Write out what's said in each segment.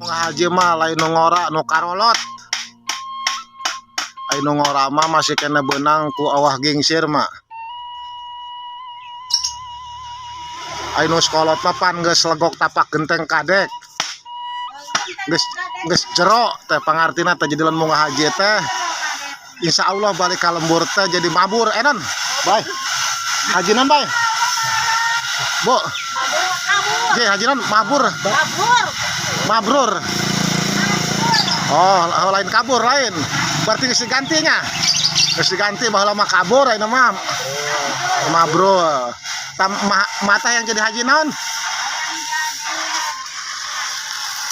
Ngahaji mah lain nu ngora, nu karolot. Ai nu ngora mah masih kena benang ku awah gingsir mah. Ai nu sekolot mah pan geus legok tapak genteng kadek. Geus geus jero teh pangartina teh, jadi lamun ngahaji teh insya Allah balik ka lembur teh jadi mabur enon. Bae. Haji non bae. Bu. J, haji non mabur. Kabur. Mabrur. Oh, oh, lain kabur lain. Berarti geus digantinya. Geus diganti, baheula mah kabur, ayeuna mah mabrur. Tam, mata yang jadi haji naon?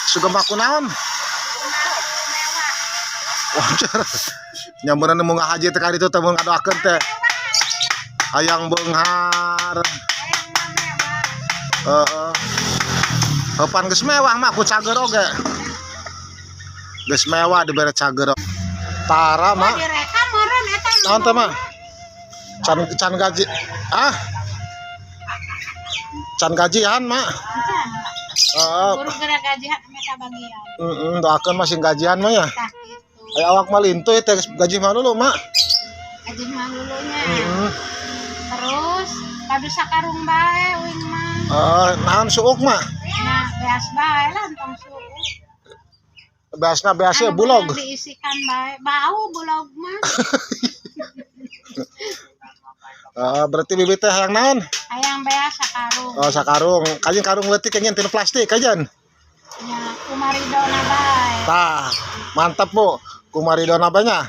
Sugema ku naon? Wajar. Nyamperan mun ngahaji teh ka ditu teh mun ngadoakeun teh. Hayang beunghar. Heeh. Pan geus mewah mah ku cager oge. Geus mewah dibere cager. Tara Oh, mah. Direkam meureun eta. Naon teh mah? Can can gaji. Ah. Can gajian mak. Heeh. Buru geura gajian meta bagian. Heeh, doakeun masih gajian mah ya. Tah gitu. Aya awak mah lintuy teh gaji mah dulu mak. Gaji mah lulunya. Heeh. Terus padu sakarung bae uing mah. Eh, naon suuk mah? Nah, beas bae lah, entong suuk. Beasna beasnya Anu bulog. Beunang diisikan bae. Bau bulog mah. Eh, berarti bibit teh hayang naon? Hayang beas sakarung. Oh, sakarung. Kajeun karung leutik yang tina plastik kajeun. Nya kumaridona bae. Tah, mantap Bu. Kumaridona banyak.